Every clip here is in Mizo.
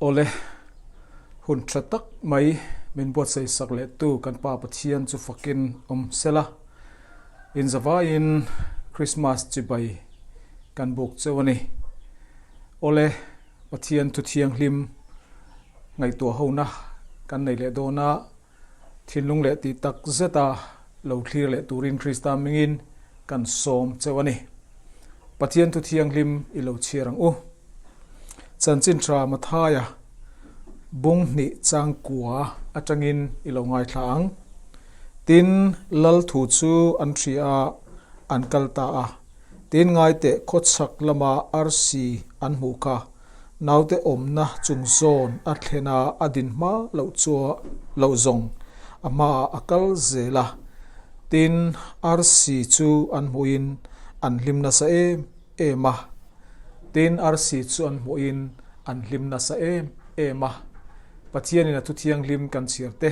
Awle, hun tha tak mai min buatsaih sak leh tu kan Pa Pathian chu fakin awm sela. Inzavaiin Krismas chibai kan buk cheu a ni. Awle, Pathian thu thianghlim ngaihtuah hona kan nei leh dawn a, thinlung leh tih tak zeta lo thlir leh turin Krista mingin kan sawm cheu a ni. Pathian thu thianghlim i lo chhiar ang u. Chanchin tha Mathaia bung hnih changkua atangin i lo ngaithla ang. Tin, Lal thu chu an hria a, an kal ta a. Tin, ngaiteh khawchhak lama arsi an hmuh kha naute awmna chung zawn a thlen a, a din hma loh chua loh zawng a hmaah a kal zel a. Tin, arsi chu an hmuhin an hlim nasa em em a. Tin, arsi chu an hmuhin an hlim nasa em em a. Pathianin a thuthianghlim kan chhiar te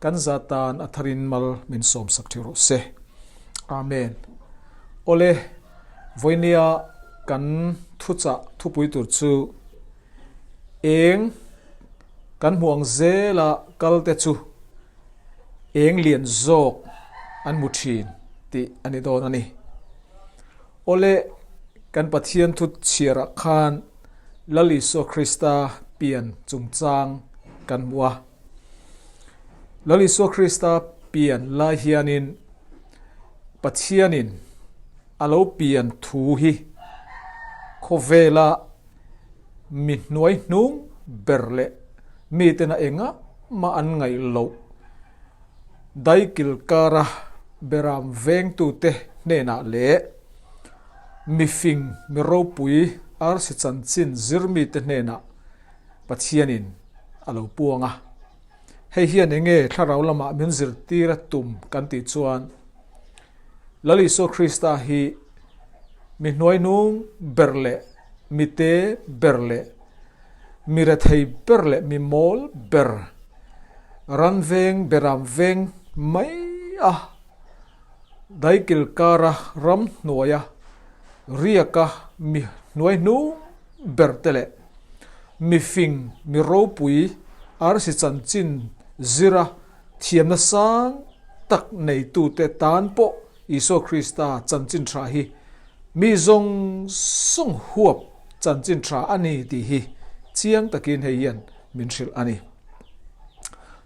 kan za tan a tharin mal min sawmsak theuh rawh se. Amen. Awle, vawinia kan thuchah thupui tur chu eng kan hmuh ang zela kal te chu eng lian zawk an hmu thin tih a ni dawn a ni. Awle, kan Pathian thu chhiarah khan Lal Isua Krista pian chungchang kan hmu a. Lal Isua Krista pian lai hianin Pathianin a lo pian thu hi khawvela mi hnuai hnung ber leh mitena engah mah an ngaih loh daikil kara beram vengtute hnenah leh mifing mi ropui arsi chanchin zirmite hnenah Pathianin a lo puang a. Hei hian enge thlarau lamah min zirtir a tum kan tih chuan Lal Isua Krista hi mi hnuainung ber leh mi te ber leh mi rethei ber leh mi mawl ber ran veng beram veng mai a daikil kara ram hnuaia riaka mi hnuaihnung ber te leh mifing mi ropui arsi chanchin zira thiamna sang tak neitute tan pawh Isua Krista chanchin tha hi mi zawng zawng huap chanchin tha a ni tih hi chiang takin hei hian min hrilh a ni.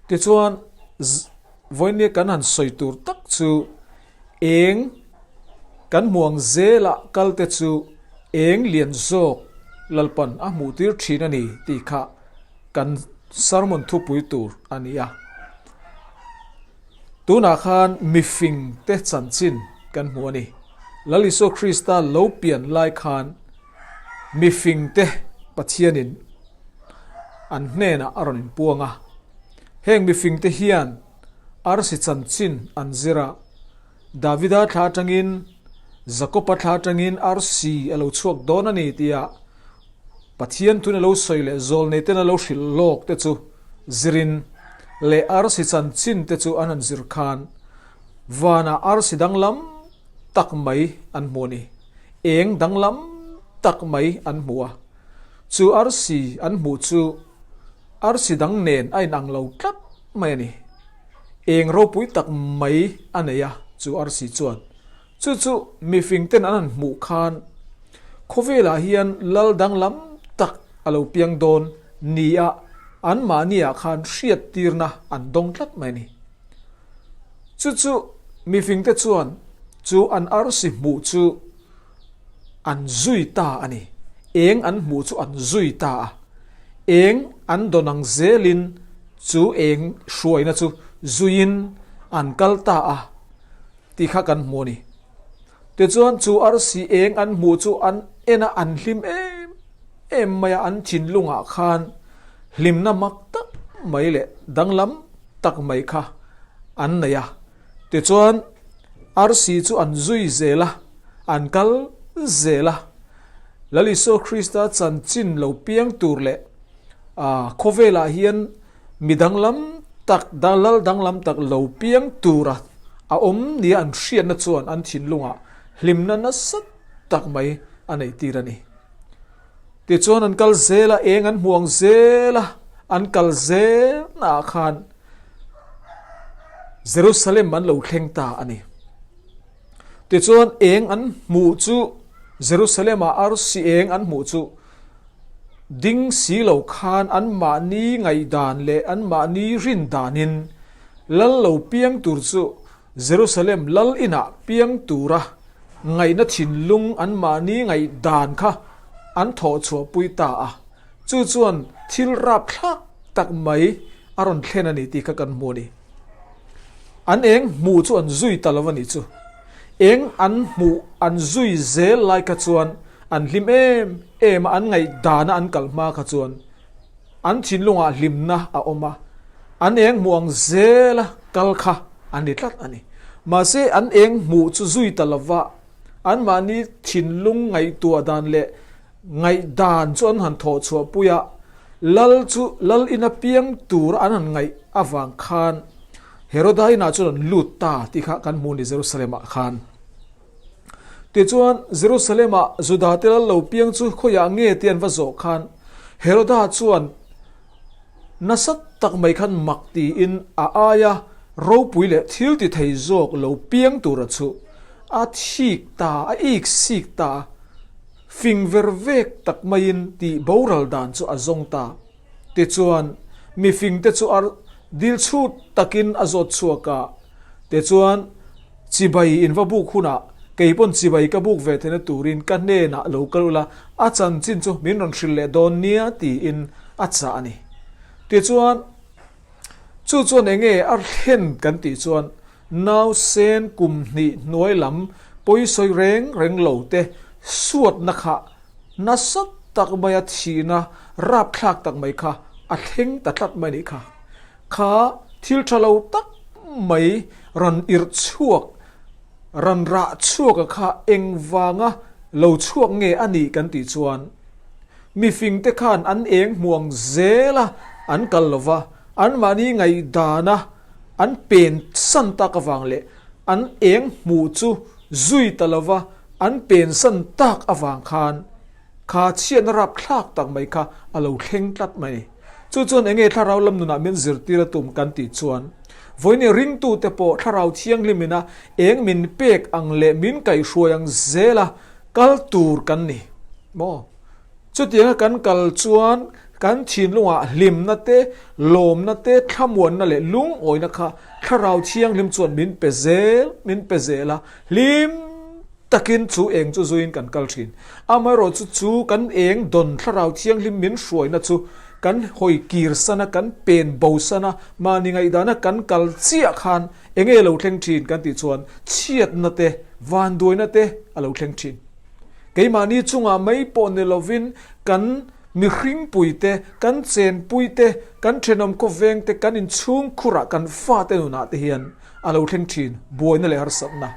Tichuan, vawinia kan han sawi tur tak chu eng kan hmuang zela kalte chu eng lian zawk Lalpan a hmuh tir thin a ni tih kha kan sermon thupui tur a ni a. Tunah khan mifing te chanchin kan hmu a ni. Lal Isua Krista lo pian lai khan mifing te Pathianin an hnenah a rawn inpuang a. Heng mifing te hian arsi chanchin an zir a, Davida thla atangin Jakoba thla atangin arsi a lo chhuak dawn a ni tia Pathian thun a lo sawi leh zawlnei ten a lo hrilh lawk te chu zirin leh arsi chanchin te chu an han zir khan vanah arsi danglam tak mai an hmu a ni. Eng danglam tak mai an hmu a. Chu arsi an hmuh chu arsi dang nen a inang lo tlat mai a ni. Eng ropui tak mai a nei a chu arsi chuan. Chu chu mifing ten an han hmuh khan khawvelah hian lal danglam tak a lo piang dawn nia anmahniah khan hriattirna an dawng tlat mai a ni. Chu chu mifing te chuan chu an arsi hmuh chu an zui ta a ni. Eng an hmuh chu an zui ta a. Eng an dawn ang zelin chu eng hruaina chu zuiin an kal ta a tih kha kan hmu a ni. Tichuan chu arsi eng an hmuh chu an en a, an hlim em em mai a, an thinlungah khan hlimna mak tak mai leh danglam tak mai kha an nei a. Tichuan arsi chu an zui zel a, an kal zel a. Lal Isua Krista chanchin lo piang tur leh khawvelah hian mi danglam tak, lal danglam tak lo piang tura a awm nia an hriatna chuan an thinlungah hlimna nasa tak mai a neih tir a ni. Tichuan an kal zel a, eng an hmu ang zel a, an kal zelnaah khan Jerusalem an lo thleng ta a ni. Tichuan eng an hmuh chu Jerusalem-ah arsi eng an hmuh chu ding si lo khan anmahni ngaihdan leh anmahni rin danin lal lo piang tur chu Jerusalem lal inah piang tura ngaihna thinlung anmahni ngaihdan kha an thawh chhuahpui ta a, chu chuan thil rapthlak tak mai a rawn thlen a ni tih kha kan hmu a ni. An eng hmuh chu an zui ta lo a nih chu. Eng an hmuh an zui zel lai kha chuan an hlim em em a, an ngaihdana an kal hma kha chuan an thinlungah hlimna a awm a, an eng hmuh ang zela kal kha an ni tlat a ni. Mahse an eng hmuh chu zui ta lova anmahni thinlung ngaihtuah dan leh Ngaihdan chu an han thawh chhuah pui a, lal chu lal ina piang tur an han ngaih avang khan Heroda inah chuan an lut ta tih kha kan hmu a ni Jerusalem-ah khan. Tichuan, Jerusalem-ah Juda te lal lo piang chu khawiah nge tih an va zawh khan Heroda chuan nasa tak mai khan mak tiin a aia ropui leh thil ti thei zawk lo piang tura chu a thik ta, a iksik ta a. Fing ver vek tak maiin tih boral dan chu a zawng ta. Tichuan, mifingte chu a dil chhut takin a zawt chhuak a. Tichuan, chibai in va buk hunah kei pawn chibai ka buk ve theihna turin ka hnenah lo kal ula, a chanchin chu min rawn hrilh leh dawn nia tiin a chah a ni. Tichuan, chu chuan enge a thlen kan tih chuan Nausen kum hnih hnuai lam pawisawi reng reng lo te suatna kha nasa tak maia thihna rapthlak tak mai kha a thleng ta tlat mai nih kha. Kha thil tha lo tak mai rawn irh chhuak, rawn rah chhuak a kha engvanga lo chhuak nge a nih kan tih chuan mifing te khan an eng hmuang zel a an kal lova, anmahni ngaihdana An pen san tak avang leh an eng hmuh chu zui ta lova an pen san tak avang khan kha chhiatna rapthlak tak mai kha a lo thleng tlat mai. Chu chuan enge thlarau lam nunah min zirtir a tum kan tih chuan vawiin ringtute pawh thlarau thianghlim ina eng min pek ang leh min kaihhruai ang zela kal tur kan ni maw? Chutianga kan kal chuan kan thinlungah hlimna te, lawmna te, thlamuanna leh lungawina kha Thlarau Thianghlim chuan min pe zel, min pe zel a, hlim takin chu eng chu zuiin kan kal thin. Amaherawhchu chu kan eng dawn Thlarau Thianghlim min hruaina chu kan hawi kir sana, kan pen bo sana, mahni ngaihdana kan kal chiah khan enge lo thleng thin kan tih chuan chhiatna te, vanduaina te a lo thleng thin. Keimahni chungah mai pawh ni lovin kan mihringpui te, kan chenpui te, kan thenawm khawveng te, kan inchhung khurah kan fate nunah te hian a lo thleng thin, buaina leh harsatna.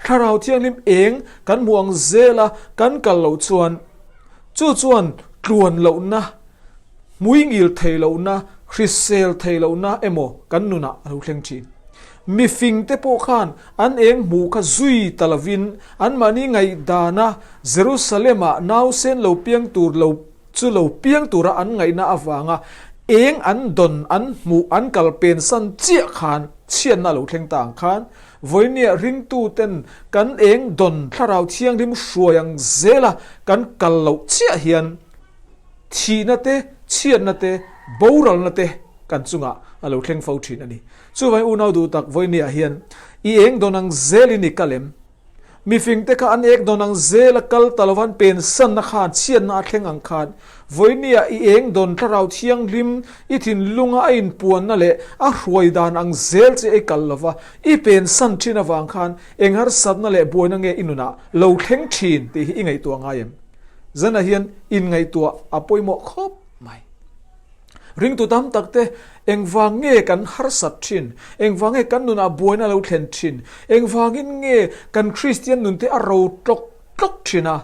Thlarau Thianghlim eng kan hmuh ang zela kan kal loh chuan chu chuan tluan lohna, hmuingil thei lohna, hrisel thei lohna emaw kan nunah a lo thleng thin. Mifingte pawh khan an eng hmuh kha zui ta lovin anmahni ngaihdana Jerusalem-ah nausen lo piang tur lo chu lo piang tura an ngaihna avanga eng an dawn an hmuh an kal pensan chiah khan chhiatna a lo thleng ta ang khan vawinia ringtuten kan eng dawn thlarau thianghlim hruai ang zela kan kal loh chiah hian Thihna te, chhiatna te, boralna te kan chungah a lo thleng fo thin a ni. Chuvangin unau duh tak vawinia hian i eng dawn ang zelin i kal em? Mifing te kha an ek dawn ang zel a kal ta lova an pensanna khan chhiatna a thleng ang khan vawinia i eng dawn thlarau thianghlim i thinlunga a inpuanna leh a hruai dan ang zel che i kal lova i pensan thin avang khan eng harsatna leh buaina nge i nunah lo thleng thin tih hi i ngaihtuah ngai em? Zanah hian inngaihtuah a pawimawh khawp mai. Ringtu tam tak te engvang nge kan harsat thin? Engvang nge kan nunah buaina lo thlen thin? Engvangin nge kan Kristian nun te a ro tlawk tlawk thin a?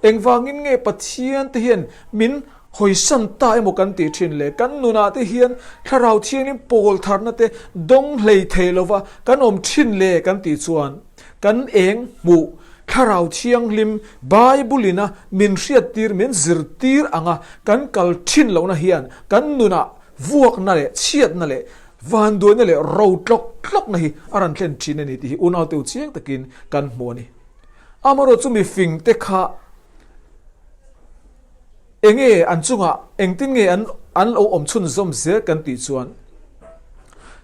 Engvangin nge Pathian te hian min hawisan ta emaw kan tih thin le? Kan nunah te hian Thlarau Thianghlim pawl tharna te dawng hlei thei lova kan awm thin le kan tih chuan kan eng hmuh? Thlarau Thianghlim, Bible-in a min hriattir, min zirtir anga kan kal thin lohna hian kan nunah vuakna leh chhiatna leh vanduaina leh ro tlawk tlawkna hi a rawn thlen thin a ni tih hi unaute u chiang takin kan hmu a ni. Amaherawhchu chu mifingte kha Enge an chungah engtin nge an an lo awm chhunzawm zel kan tih chuan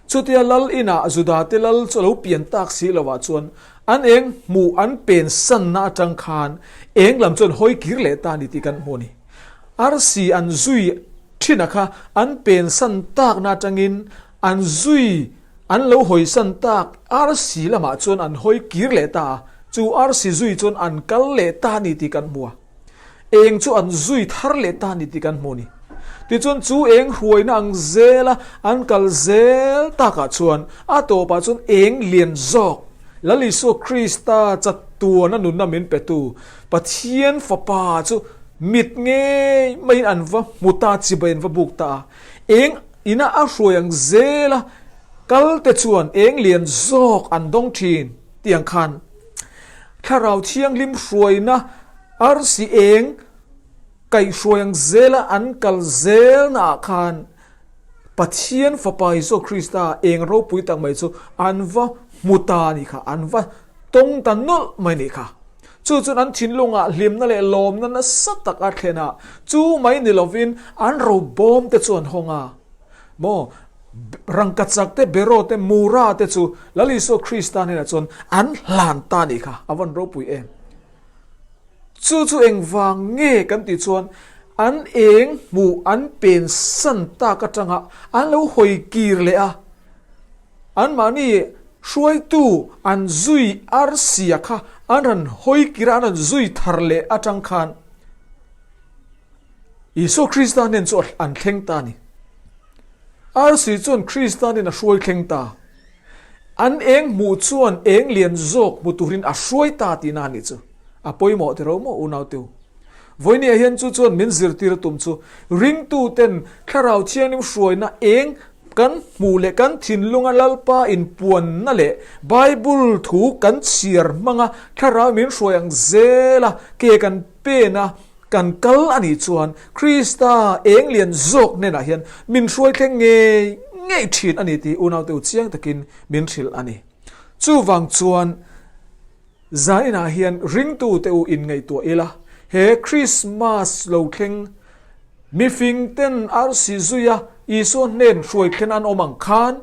chutia lal inah Judate lal chu a lo pian tak si lovah chuan an eng hmuh an pen sanna atang khan eng lam chuan hawi kir leh ta a ni tih kan hmu a ni. Arsi an zui thin a kha an pen san takna atangin an zui an lo hawi san tak arsi lamah chuan an hawi kir leh ta a, chu arsi zui chuan an kal leh ta a ni tih kan hmu a. Eng chu an zui thar leh ta a ni tih kan hmu a ni. Tichuan chu eng hruaina ang zela an kal zel takah chuan a tawpah chuan eng lian zawk Lal Isua Krista chatuana nunna min petu Pathian Fapa chu mit ngei maiin an va hmu ta, chibai an va buk ta a. Eng ina a hruai ang zela kal te chuan eng lian zawk an dawng thin tih ang khan Thlarau Thianghlim hruaina Arsi eng kaihhruai ang zela an kal zelnaah khan Pathian Fapa Isua Krista eng ropui tak mai chu an va hmu ta a nih kha, an va tawng ta nawlh mai a nih kha. Chu chuan an thinlungah hlimna leh lawmna nasa tak a thlen a, chu mai ni lovin an robawm te chu an hawng a. Maw, rangkachak te, beraw te, mura te chu Lal Isua Krista hnenah chuan an hlan ta a nih kha, a van ropui em. Chu chu engvang nge kan tih chuan an eng hmuh an pen san tak atanga an lo hawi kir leh a, anmahni hruaitu an zui arsia kha an rawn hawi kir a, an rawn zui thar leh atang khan Isua Krista hnen chu an thleng ta a ni. Arsi chuan Krista hnen a hruai thleng ta. An eng hmuh chuan eng lian zawk hmu turin a hruai ta tihna a nih chu. A pawimawh tiro maw unauteu? Vawinia hian chu chuan min zirtir a tum chu ringtuten Thlarau Thianghlim hruaina eng kan hmuh leh kan thinlunga Lalpa inpuanna leh Bible thu kan chhiar hmanga Thlarau min hruai ang zela ke kan pen a, Kan kal a nih chuan Krista eng lian zawk hnenah hian min hruai thleng ngei ngei thin a ni tih unaute u chiang takin min hrilh a ni. Chuvang chuan zaninah hian ringtute u inngaihtuah ila, he Krismas lo thleng mifing ten arsi zuia Isua hnen hruai thlen an awm ang khan,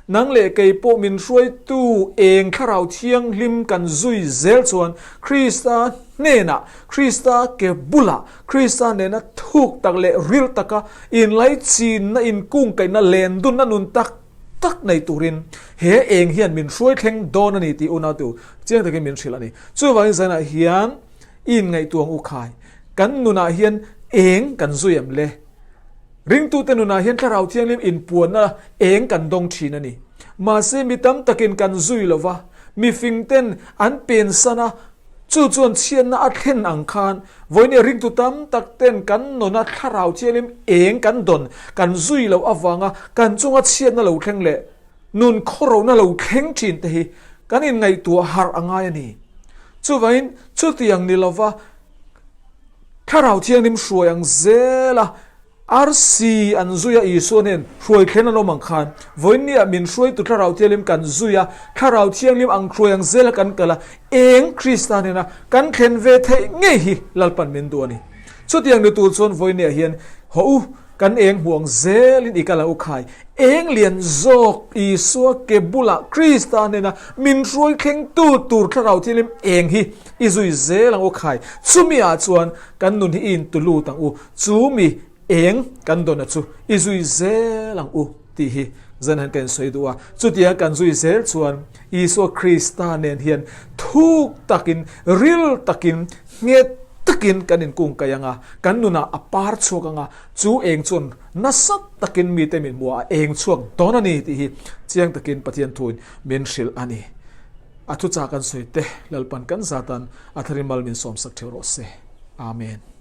Nang leh kei pawh min hruaitu eng Thlarau Thianghlim kan zui zel chuan Krista hnenah, Krista ke bulah, Krista nena thuk tak leh ril taka inlaichinna, inkungkaihna, lendunna nun tak tak nei turin he eng hian min hruai thleng dawn a ni tih unautu chiang takin min hrilh a ni. Chuvangin zanah hian i inngaihtuang u khai, kan nunah hian eng kan zui em le? Ringtute nunah hian Thlarau Thianghlim inpuanna eng kan dawng thin a ni. Mahse, mi tam takin kan zui lo va, mi fingten an pensan a, chu chuan chhiatna a thlen ang khan vawinia ringtu tam takten kan nuna Thlarau Thianghlim eng kan dawn kan zui loh avanga kan chunga chhiatna lo thleng leh nun khawrona lo thleng thin te hi kan inngaihtuah harh a ngai a ni. Chuvangin, chutiang ni lova Thlarau Thianghlim hruai ang zel a, arsi an zui a, Isua nen hruai thlen an awm ang khan, vawiinniah min hruaitu Thlarau Thianghlim kan zui a, Thlarau Thianghlim ang hruai ang zel a kan kal a, eng Krista nena kan thlen ve theih ngei hi Lalpan min duh a ni. Chutiang ni tur chuan vawiinniah hian haw u, Kan eng huang zelin i kal a u khai. Eng lian zawk Isua ke bulah Krista hnena min hruai thlengtu tur Thlarau Thianghlim eng hi i zui zel ang u khai. Chumi ah chuan kan nun hi i intu lut ang u. Chu mi eng kan dawna chu i zui zel ang u tih hi zan hian ka insawi duh a. Chutiang kan zui zel chuan Isua Krista nen hian thuk takin, ril takin, Nghet takin kan inkungkaih ang a, kan nunah a par chhuak ang a, chu eng chuan nasa takin mite min hmuh a, a eng chhuak dawn a ni tih hi chiang takin Pathian thuin min hrilh a ni. A thuchah kan sawi te Lalpan kan zatan a thar in mal min sawmsak theuh rawh se. Amen.